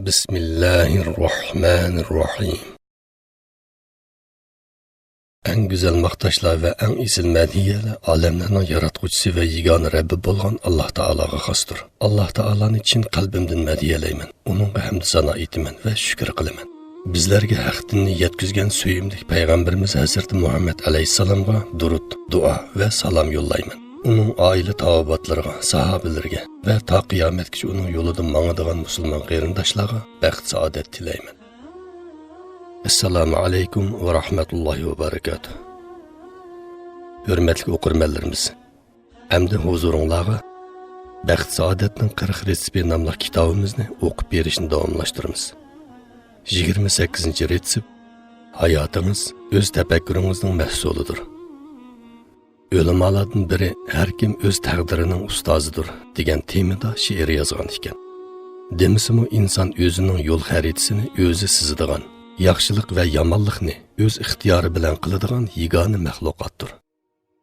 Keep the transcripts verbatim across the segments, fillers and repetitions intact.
بىسمىللاھىررەھمانىررەھىم. ئەڭ گۈزەل ماختاشلار ۋە ئەڭ ئېسىل مەدھىيەلەر ئالەملەرنىڭ ياراتقۇچىسى ۋە يېگانە رەببى بولغان ئاللاھ تائالاغا خاستۇر. ئاللاھ تائالانى چىن قەلبىمدىن مەدھىيەلەيمەن، ئۇنىڭغا ھەمدۇ سانا ئېيتىمەن ۋە شۈكۈر قىلىمەن. بىزلەرگە ھەق دىننى يەتكۈزگەن سۆيۈملۈك پەيغەمبىرىمىز ھەزرىتى مۇھەممەد ئەلەيھىسسالامغا دۇرۇت، دۇئا ۋە سالام يوللايمەن. ئۇنىڭ ئائىلە تاۋابىئاتلىرىغا، ساھابىلىرىگە ۋە تا قىيامەتكىچە ئۇنىڭ يولىدا ماڭىدىغان مۇسۇلمان قېرىنداشلارغا بەخت-سائادەت تىلەيمەن. ئەسسالامۇ ئەلەيكۇم ۋە رەھمەتۇللاھى ۋە بەرىكاتۇھ. ھۆرمەتلىك ئوقۇرمەنلىرىمىز، ئەمدى ھۇزۇرۇڭلارغا بەخت-سائادەتنىڭ قىرىق رېتسېپى ناملىق كىتابىمىزنى ئوقۇپ بېرىشنى داۋاملاشتۇرىمىز. يىگىرمە سەككىزىنچى رېتسېپ، ھاياتىڭىز ئۆز تەپەككۇرىڭىزنىڭ مەھسۇلىدۇر. ئۆلىمالاردىن بىرى «ھەركىم ئۆز تەقدىرىنىڭ ئۇستازىدۇر» دېگەن تېمىدا شېئىر يازغان ئىكەن. دېمىسىمۇ، ئىنسان ئۆزىنىڭ يول خەرىتىسىنى ئۆزى سىزىدىغان، ياخشىلىق ۋە يامانلىقنى ئۆز ئىختىيارى بىلەن قىلىدىغان يېگانە مەخلۇقاتتۇر.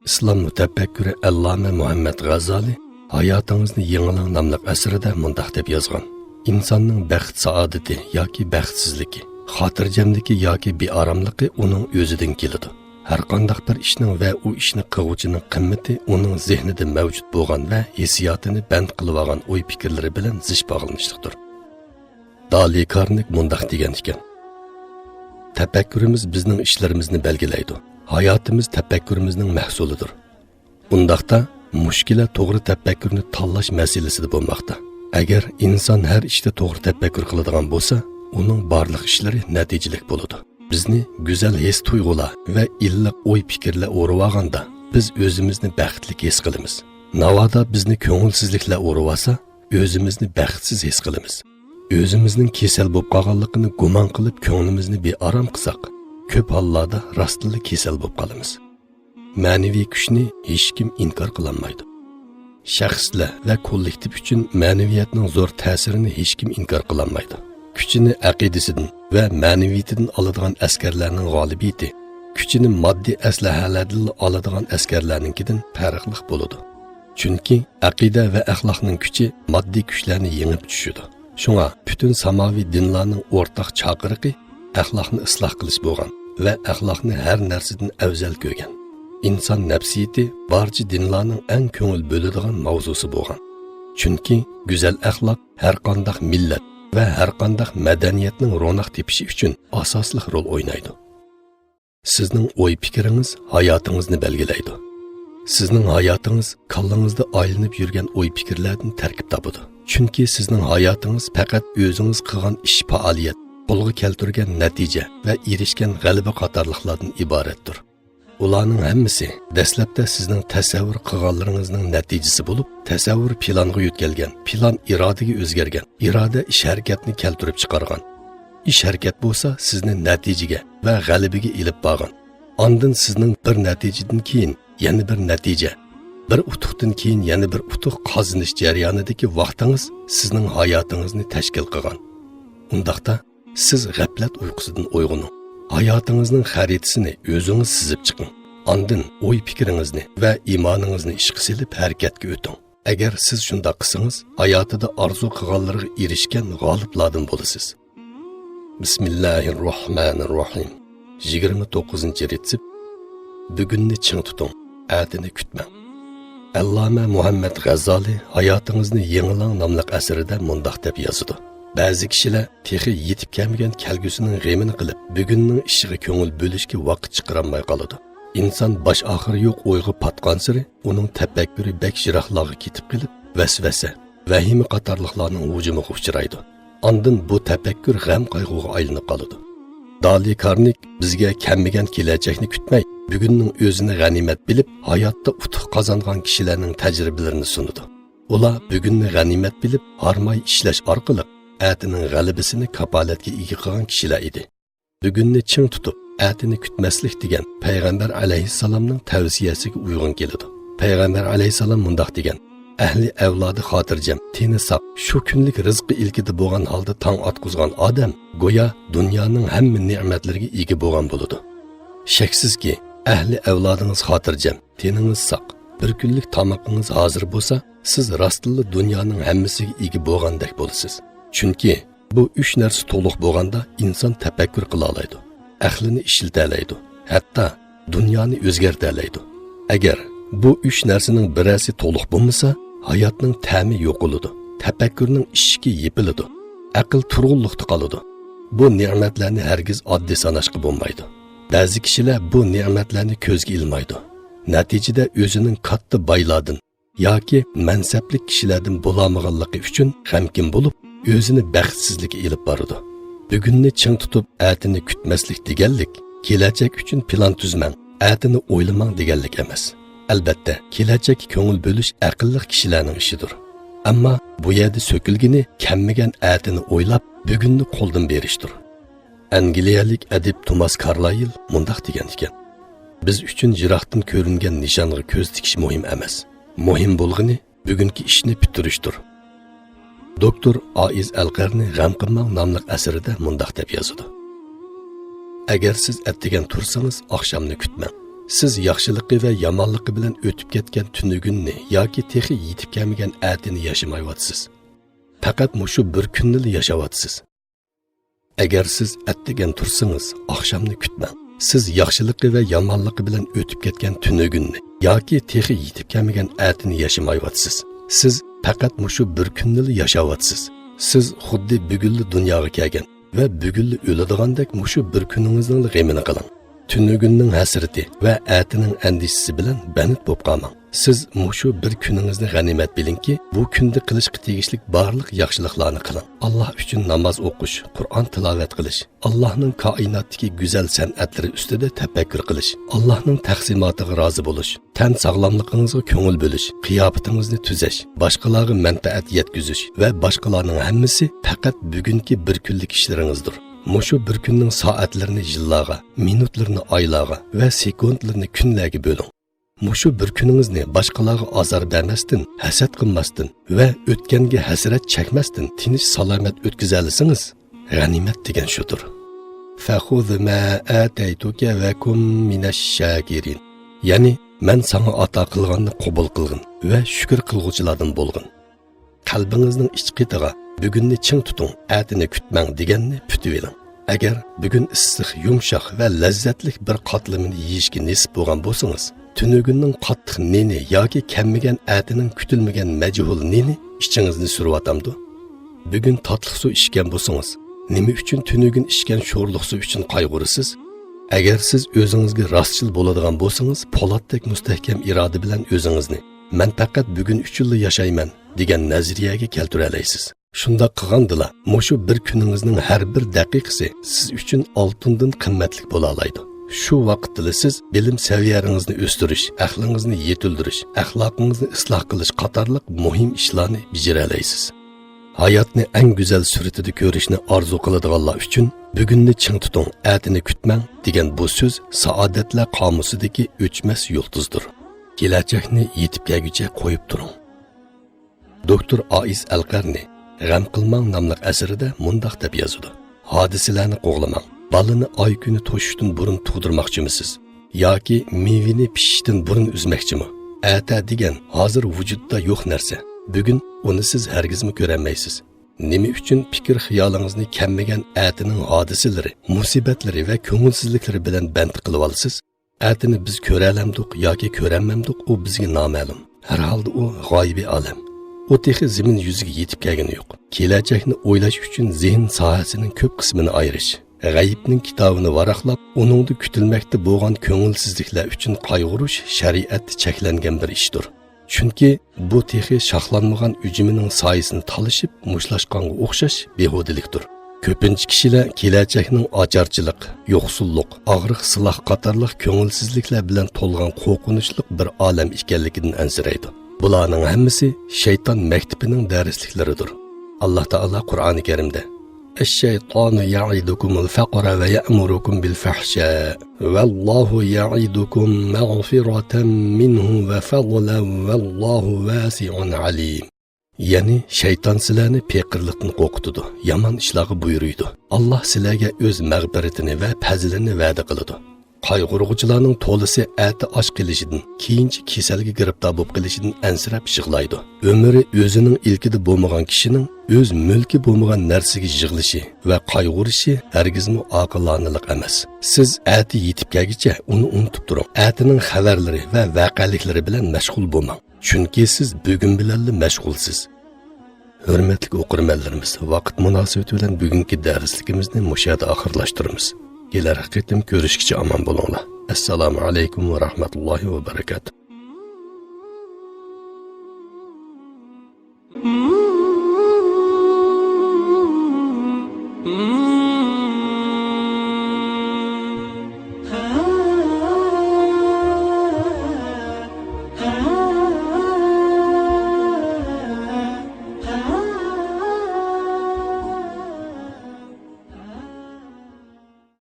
ئىسلام مۇتەپەككۇرى ئەللامە مۇھەممەد غەززالى «ھاياتىڭىزنى يېڭىلاڭ» ناملىق ئەسىرىدە مۇنداق دەپ يازغان: ئىنساننىڭ بەخت-سائادىتى ياكى بەختسىزلىكى، خاتىرجەملىكى ياكى بىئاراملىقى ئۇنىڭ ئۆزىدىن كېلىدۇ. ھەرقانداق بىر ئىشنىڭ ۋە ئۇ ئىشنى قىلغۇچىنىڭ قىممىتى ئۇنىڭ زېھنىدە مەۋجۇت بولغان ۋە ھېسسىياتىنى بەند قىلىۋالغان ئوي-پىكىرلىرى بىلەن زىچ باغلىنىشلىقتۇر. دالى كارنېگ مۇنداق دېگەن ئىكەن: تەپەككۇرىمىز بىزنىڭ ئىشلىرىمىزنى بەلگىلەيدۇ. ھاياتىمىز تەپەككۇرىمىزنىڭ مەھسۇلىدۇر. ئۇنداقتا، مۈشكۈلە توغرا تەپەككۇرنى تاللاش مەسىلىسىدە بولماقتا. ئەگەر ئىنسان ھەر ئىشتا توغرا تەپەككۇر قىلىدىغان بولسا، ئۇنىڭ بارلىق ئىشلىرى نەتىجىلىك بولىدۇ. بىزنى گۈزەل ھېس-تۇيغۇلار ۋە ئىللىق ئوي-پىكىرلەر ئورىۋالغاندا، بىز ئۆزىمىزنى بەختلىك ھېس قىلىمىز. ناۋادا بىزنى كۆڭۈلسىزلىكلەر ئورىۋالسا، ئۆزىمىزنى بەختسىز ھېس قىلىمىز. ئۆزىمىزنىڭ كېسەل بولۇپ قالغانلىقىنى گۇمان قىلىپ، كۆڭلىمىزنى بىئارام قىلساق، كۆپ ھاللاردا راستتىنلا كېسەل بولۇپ قالىمىز. مەنىۋى كۈچنى ھېچكىم ئىنكار قىلالمايدۇ. شەخسلەر ۋە كوللېكتىپ ئۈچۈن مەنىۋىيەتنىڭ زور تەسىرىنى ھېچكىم ئىنكار قىلالمايدۇ. كۈچىنى ئەقىدىسىدىن ۋە مەنىۋىيىتىدىن ئالىدىغان ئەسكەرلەرنىڭ غالىبىيىتى كۈچىنى ماددىي ئەسلىھەلەردىنلا ئالىدىغان ئەسكەرلەرنىڭكىدىن پەرقلىق بولىدۇ. چۈنكى ئەقىدە ۋە ئەخلاقنىڭ كۈچى ماددىي كۈچلەرنى يېڭىپ چۈشىدۇ. شۇڭا پۈتۈن ساماۋى دىنلارنىڭ ئورتاق چاقىرىقى ئەخلاقنى ئىسلاھ قىلىش بولغان ۋە ئەخلاقنى ھەر نەرسىدىن ئەۋزەل كۆرگەن. ئىنسان نەپسىيىتى بارچە دىنلارنىڭ ئەڭ كۆڭۈل بۆلىدىغان ماۋزۇسى بولغان. چۈنكى گۈزەل ئەخلاق ھەرقانداق مىللەت ۋە ھەرقانداق مەدەنىيەتنىڭ روناق تېپىشى ئۈچۈن ئاساسلىق رول ئوينايدۇ. سىزنىڭ ئوي-پىكرىڭىز ھاياتىڭىزنى بەلگىلەيدۇ. سىزنىڭ ھاياتىڭىز كاللىڭىزدا ئايلىنىپ يۈرگەن ئوي-پىكىرلەردىن تەركىب تاپىدۇ. چۈنكى سىزنىڭ ھاياتىڭىز پەقەت ئۆزىڭىز قىلغان ئىش-پائالىيەت، قولغا كەلتۈرگەن نەتىجە ۋە ئېرىشكەن غەلىبە قاتارلىقلاردىن ئىبارەتتۇر. ئۇلارنىڭ ھەممىسى دەسلەپتە سىزنىڭ تەسەۋۋۇر قىلغانلىرىڭىزنىڭ نەتىجىسى بولۇپ، تەسەۋۋۇر پىلانغا يۆتكەلگەن، پىلان ئىرادىگە ئۆزگەرگەن، ئىرادە ئىش-ھەرىكەتنى كەلتۈرۈپ چىقارغان. ئىش-ھەرىكەت بولسا سىزنى نەتىجىگە ۋە غەلىبىگە ئېلىپ بارغان. ئاندىن سىزنىڭ بىر نەتىجىدىن كېيىن يەنە بىر نەتىجە، بىر ئۇتۇقتىن كېيىن يەنە بىر ئۇتۇق قازىنىش جەريانىدىكى ۋاقتىڭىز سىزنىڭ ھاياتىڭىزنى تەشكىل قىلغان. ئۇنداقتا، سىز غەپلەت ئۇيقۇسىدىن ئويغىنىڭ. ھاياتىڭىزنىڭ خەرىتىسىنى ئۆزىڭىز سىزىپ چىقىڭ. ئاندىن ئوي-پىكرىڭىزنى ۋە ئىمانىڭىزنى ئىشقا سېلىپ ھەرىكەتكە ئۆتۈڭ. ئەگەر سىز شۇنداق قىلسىڭىز، ھاياتىدا ئارزۇ قىلغانلىرىغا ئېرىشكەن غالىبلاردىن بولىسىز. بىسمىللاھىررەھمانىررەھىم. يىگىرمە توققۇزىنچى رېتسېپ. بۈگۈننى چىڭ تۇتۇڭ، ئەتىنى كۈتمەڭ. ئەللامە مۇھەممەد غەززالى «ھاياتىڭىزنى يېڭىلاڭ» ناملىق ئەسىرىدە مۇنداق دەپ يازىدۇ: بەزى كىشىلەر تېخى يېتىپ كەلمىگەن كەلگۈسىنىڭ غېمىنى قىلىپ، بۈگۈننىڭ ئىشىغا كۆڭۈل بۆلۈشكە ۋاقىت چىقىرالماي قالىدۇ. ئىنسان باش-ئاخىرى يوق ئويغا پاتقانسېرى، ئۇنىڭ تەپەككۇرى بەك يىراقلارغا كېتىپ قېلىپ، ۋەسۋەسە، ۋەھىمە قاتارلىقلارنىڭ ھۇجۇمىغا ئۇچرايدۇ. ئاندىن بۇ تەپەككۇر غەم-قايغۇغا ئايلىنىپ قالىدۇ. دالى كارنېگ بىزگە كەلمىگەن كېلەچەكنى كۈتمەي، بۈگۈننىڭ ئۆزىنى غەنىيمەت بىلىپ، ھاياتتا ئۇتۇق قازانغان كىشىلەرنىڭ تەجرىبىلىرىنى سۇنىدۇ. ئۇلار بۈگۈننى غەنىيمەت بىلىپ، ھارماي ئىشلەش ئارقىلىق ئەتىنىڭ غەلىبىسىنى كاپالەتكە ئىگە قىلغان كىشىلەر ئىدى. بۈگۈننى چىڭ تۇتۇپ، ئەتىنى كۈتمەسلىك دېگەن پەيغەمبەر ئەلەيھىسسالامنىڭ تەۋسىيەسىگە ئۇيغۇن كېلىدۇ. پەيغەمبەر ئەلەيھىسسالام مۇنداق دېگەن: ئەھلى ئەۋلادى خاتىرجەم، تېنى ساق، شۇ كۈنلۈك رىزقى ئىلكىدە بولغان ھالدا تاڭ ئاتقۇزغان ئادەم گويا دۇنيانىڭ ھەممە نېمەتلىرىگە ئىگە بولغان بولىدۇ. شەكسىزكى، ئەھلى ئەۋلادىڭىز خاتىرجەم، تېنىڭىز ساق، بىر كۈنلۈك تامىقىڭىز ھازىر بولسا، سىز راستتىنلا دۇنيانىڭ ھەممىسىگە ئىگە بولغاندەك بولىسىز. چۈنكى بۇ ئۈچ نەرسە تولۇق بولغاندا ئىنسان تەپەككۇر قىلالايدۇ، ئەقلىنى ئىشلىتەلەيدۇ، ھەتتا دۇنيانى ئۆزگەرتەلەيدۇ. ئەگەر بۇ ئۈچ نەرسىنىڭ بىرەرسى تولۇق بولمىسا، ھاياتنىڭ تەمى يوقىلىدۇ، تەپەككۇرنىڭ ئىشىكى يېپىلىدۇ، ئەقىل تۇرغۇنلۇقتا قالىدۇ. بۇ نېمەتلەرنى ھەرگىز ئاددىي ساناشقا بولمايدۇ. بەزى كىشىلەر بۇ نېمەتلەرنى كۆزگە ئىلمايدۇ. نەتىجىدە ئۆزىنىڭ كاتتا بايلاردىن ياكى مەنسەپلىك كىشىلەردىن بولالمىغانلىقى ئۈچۈن غەمكىن بولۇپ، ئۆزىنى بەختسىزلىككە ئېلىپ بارىدۇ. بۈگۈننى چىڭ تۇتۇپ، ئەتىنى كۈتمەسلىك دېگەنلىك، كېلەچەك ئۈچۈن پىلان تۈزمەڭ، ئەتىنى ئويلىماڭ دېگەنلىك ئەمەس. ئەلبەتتە، كېلەچەككە كۆڭۈل بۆلۈش ئەقىللىق كىشىلەرنىڭ ئىشىدۇر. ئەمما بۇ يەردە سۆكۈلگىنى كەممىگەن ئەتىنى ئويلاپ، بۈگۈننى قولدىن بېرىشتۇر. ئەنگلىيەلىك ئەدىب توماس كارلايل مۇنداق دېگەن ئىكەن: «بىز ئۈچۈن يىراقتىن كۆرۈنگەن نىشانغا كۆز تىكىش مۇھىم ئەمەس. مۇھىم بولغىنى بۈگۈنكى ئىشنى پۈتتۈرۈشتۇر.» دوكتور ئائىز ئەلقەرنى غەم قىلماڭ ناملىق ئەسىرىدە مۇنداق دەپ يازىدۇ: «ئەگەر سىز ئەتىگەن تۇرسىڭىز، ئاخشامنى كۈتمەڭ. سىز ياخشىلىقى ۋە يامانلىقى بىلەن ئۆتۈپ كەتكەن تۈنۈگۈننى ياكى تېخى يېتىپ كەلمىگەن ئەتىنى ياشىمايۋاتىسىز. پەقەت مۇشۇ بىر كۈننىلا ياشاۋاتىسىز. ئەگەر سىز ئەتىگەن تۇرسىڭىز، ئاخشامنى كۈتمەڭ. سىز ياخشىلىقى ۋە يامانلىقى بىلەن ئۆتۈپ كەتكەن تۈنۈگۈننى ياكى تېخى يېتىپ كەلمىگەن ئەتىنى ياشىمايۋاتىسىز. سىز پەقەت مۇشۇ بىر كۈننىلا ياشاۋاتىسىز. سىز خۇددى بۈگۈنلا دۇنياغا كەلگەن ۋە بۈگۈنلا ئۆلىدىغاندەك مۇشۇ بىر كۈنىڭىزنىڭلا غېمىنى قىلىڭ. تۈنۈگۈننىڭ ھەسرىتى ۋە ئەتىنىڭ ئەندىشىسى بىلەن بەند بولۇپ قالماڭ. سىز مۇشۇ بىر كۈنىڭىزنى غەنىيمەت بىلىڭكى، بۇ كۈندە قىلىشقا تېگىشلىك بارلىق ياخشىلىقلارنى قىلىڭ. ئاللاھ ئۈچۈن ناماز ئوقۇش، قۇرئان تىلاۋەت قىلىش، ئاللاھنىڭ كائىناتتىكى گۈزەل سەنئەتلىرى ئۈستىدە تەپەككۇر قىلىش، ئاللاھنىڭ تەقسىماتىغا رازى بولۇش، تەن ساغلاملىقىڭىزغا كۆڭۈل بۆلۈش، قىياپىتىڭىزنى تۈزەش، باشقىلارغا مەنپەئەت يەتكۈزۈش ۋە باشقىلارنىڭ ھەممىسى پەقەت بۈگۈنكى بىر كۈنلۈك ئىشلىرىڭىزدۇر. مۇشۇ بىر كۈننىڭ سائەتلىرىنى يىللارغا، مىنۇتلىرىنى ئايلارغا ۋە سېكۇنتلىرىنى كۈنلەرگە بۆلۈڭ. مۇشۇ بىر كۈنىڭىزنى باشقىلارغا ئازار بەرمەستىن، ھەسەت قىلماستىن ۋە ئۆتكەنگە ھەسرەت چەكمەستىن تىنچ-سالامەت ئۆتكۈزەلىسىڭىز، غەنىيمەت دېگەن شۇدۇر. فَخُذْ مَا آتَيْتُكَ وَكُنْ مِنَ الشَّاكِرِينَ. يەنى، مەن ساڭا ئاتا قىلغاننى قوبۇل قىلغىن ۋە شۈكۈر قىلغۇچىلاردىن بولغىن. قەلبىڭىزنىڭ ئىچ قېتىغا، بۈگۈننى چىڭ تۇتۇڭ، ئەتىنى كۈتمەڭ دېگەننى پۈتۈۋېلىڭ. ئەگەر بۈگۈن ئىسسىق، يۇمشاق ۋە لەززەتلىك بىر قاتلىمىنى يېيىشكە نېسىپ بولغان بولسىڭىز، تۈنۈگۈننىڭ قاتتىق نېنى ياكى كەممىگەن ئەتىنىڭ كۈتۈلمىگەن مەجھۇل نېنى ئىچىڭىزنى سۈرۈۋاتامدۇ؟ بۈگۈن تاتلىق سۇ ئىچكەن بولسىڭىز، نېمە ئۈچۈن تۈنۈگۈن ئىچكەن شورلۇق سۇ ئۈچۈن قايغۇرىسىز؟ ئەگەر سىز ئۆزىڭىزگە راستچىل بولىدىغان بولسىڭىز، پولاتتەك مۇستەھكەم ئىرادە بىلەن ئۆزىڭىزنى، «مەن پەقەت بۈگۈن ئۈچۈنلا ياشايمەن» دېگەن نەزەرىيەگە كەلتۈرەلەيسىز. شۇنداق قىلغاندىلا، مۇشۇ بىر كۈنىڭىزنىڭ ھەر بىر دەقىقىسى سىز ئۈچۈن ئالتۇندىن قىممەتلىك بولالايدۇ. شۇ ۋاقىتتىلا سىز بىلىم سەۋىيەڭىزنى ئۆستۈرۈش، ئەقلىڭىزنى يېتىلدۈرۈش، ئەخلاقىڭىزنى ئىسلاھ قىلىش قاتارلىق مۇھىم ئىشلارنى بېجىرەلەيسىز. ھاياتنى ئەڭ گۈزەل سۈرىتىدە كۆرۈشنى ئارزۇ قىلىدىغانلار ئۈچۈن «بۈگۈننى چىڭ تۇتۇڭ، ئەتىنى كۈتمەڭ» دېگەن بۇ سۆز سائادەتلەر قامۇسىدىكى ئۆچمەس يۇلتۇزدۇر. كېلەچەكنى يېتىپ كەلگۈچە قويۇپ تۇرۇڭ. دوكتور ئائىز ئەلقەرنى غەم قىلماڭ ناملىق ئەسىرىدە مۇنداق دەپ يازىدۇ: «ھادىسىلەرنى قوغلىماڭ. بالىنى ئاي كۈنى توشۇشتىن بۇرۇن تۇغدۇرماقچىمۇسىز؟ ياكى مېۋىنى پىشىشتىن بۇرۇن ئۈزمەكچىمۇ؟ ئەتە دېگەن ھازىر ۋۇجۇدتا يوق نەرسە. بۈگۈن ئۇنى سىز ھەرگىزمۇ كۆرەلمەيسىز. نېمە ئۈچۈن پىكىر-خىيالىڭىزنى كەممىگەن ئەتىنىڭ ھادىسىلىرى، مۇسىبەتلىرى ۋە كۆڭۈلسىزلىكلىرى بىلەن بەند قىلىۋالىسىز؟ ئەتىنى بىز كۆرەلەمدۇق ياكى كۆرەلمەمدۇق، ئۇ بىزگە نامەلۇم. ھەر ھالدا ئۇ غايىبىي ئالەم. ئۇ تېخى زېمىن يۈزىگە يېتىپ كەلگىنى يوق. كېلەچەكنى ئويلاش ئۈچۈن زېھىن ساھەسىنىڭ كۆپ قىسمىنى ئايرىش، غەيىبنىڭ كىتابىنى ۋاراقلاپ، ئۇنىڭدا كۈتۈلمەكتە بولغان كۆڭۈلسىزلىكلەر ئۈچۈن قايغۇرۇش شەرىئەتتە چەكلەنگەن بىر ئىشتۇر. چۈنكى بۇ تېخى شاخلانمىغان ئۈجمىنىڭ سايىسىنى تالىشىپ مۇشتلاشقانغا ئوخشاش بىھۇدىلىكتۇر. كۆپىنچە كىشىلەر كېلەچەكنىڭ ئاچارچىلىق، يوقسۇللۇق، ئاغرىق-سىلاھ قاتارلىق كۆڭۈلسىزلىكلەر بىلەن تولغان قورقۇنچلۇق بىر ئالەم ئىكەنلىكىدىن ئەنسىرەيدۇ. بۇلارنىڭ ھەممىسى شەيتان مەكتىپىنىڭ دەرسلىكلىرىدۇر. ئاللاھ تائالا قۇرئانى كەرىمدە، الشيطان يعدكم الفقر ويأمركم بالفحشاء والله يعدكم مغفرة منه وفضلا والله واسع عليم. يەنى شەيتان سىلەرنى پېقىرلىقتىن قورقۇتىدۇ، يامان ئىشلارغا بۇيرۇيدۇ. ئاللاھ سىلەرگە ئۆز مەغپىرىتىنى ۋە پەزلىنى ۋەدە قىلىدۇ. قايغۇرغۇچىلارنىڭ تولىسى ئەتە ئاچ قېلىشىدىن، كېيىنچە كېسەلگە گىرىپتار بولۇپ قېلىشىدىن ئەنسىرەپ يىغلايدۇ. ئۆمرى ئۆزىنىڭ ئىلكىدە بولمىغان كىشىنىڭ ئۆز مۈلكى بولمىغان نەرسىگە يىغلىشى ۋە قايغۇرۇشى ھەرگىزمۇ ئاقىلانىلىق ئەمەس. سىز ئەتە يېتىپ كەلگۈچە ئۇنى ئۇنتۇپ تۇرۇڭ. ئەتىنىڭ خەۋەرلىرى ۋە ۋەقەلىكلىرى بىلەن مەشغۇل بولماڭ. چۈنكى سىز بۈگۈن بىلەنلا مەشغۇلسىز. ھۆرمەتلىك ئوقۇرمەنلىرىمىز، ۋاقىت مۇناسىۋىتى بىلەن بۈگۈنكى دەرسلىكىمىزنى مۇشۇ يەردە ئاخىرلاشتۇرىمىز. كېلەر قېتىم كۆرۈشكىچە ئامان بولۇڭلار. ئەسسالامۇ ئەلەيكۇم ۋە رەھمەتۇللاھى ۋە بەرىكاتۇھ.